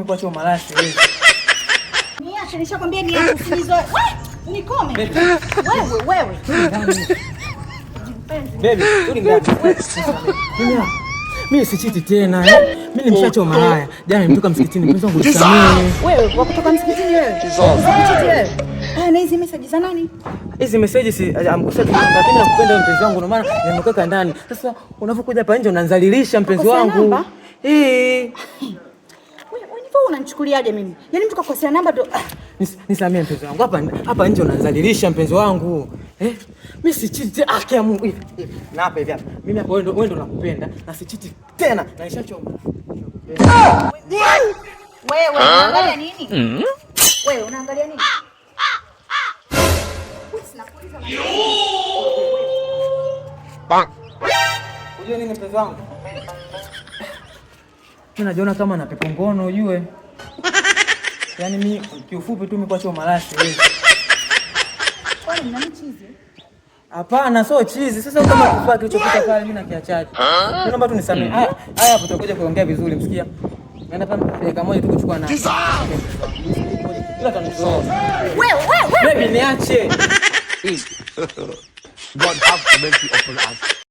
mimi kuacha umalaya siwezi. Niache, nishakwambia niache, usinizoe. We, nikome. Wewe, wewe. Baby, rudi ndani. Mimi sichiti tena eh. Mimi nimeshacha umalaya. Jana nimetoka msikitini, mpenzi wangu nisamehe. Wewe, wa kutoka msikitini wewe. Msikitini wewe. Ah, na hizi message za nani? Hizi message si amkosa tu, lakini nakupenda wewe mpenzi wangu, ndio maana nimekuweka ndani. Sasa unapokuja hapa nje unanzalilisha mpenzi Kakosea wangu. namba? Eh. Wewe unanichukuliaje mimi? Yaani mtu kakosea namba ndo Nisamee mpenzi wangu. Hapa hapa nje unanzalilisha mpenzi wangu. Eh? Mimi sichiti, haki ya Mungu hivi. Hivi. Na hapa hivi hapa. Mimi hapa wewe ndo nakupenda na sichiti tena na nishachoma. Wewe unaangalia nini? Wewe unaangalia nini? Wewe, sinakuuliza. Unajua nini mpenzi wangu? Mimi najiona kama na pepo ngono ujue. Yaani mimi kiufupi tu mimi kuacha umalaya siwezi. Kwani mna mchizi? Hapana, sio chizi. Sasa kama kifaa kilichopita pale mimi nakiachaje? Mimi naomba tu nisamehe. Haya, haya hapo tutakuja kuongea vizuri, msikia? Naenda pale dakika moja tu kuchukua na. Ila tanizoea. Wewe, wewe, wewe. Baby, niache. God have mercy upon us.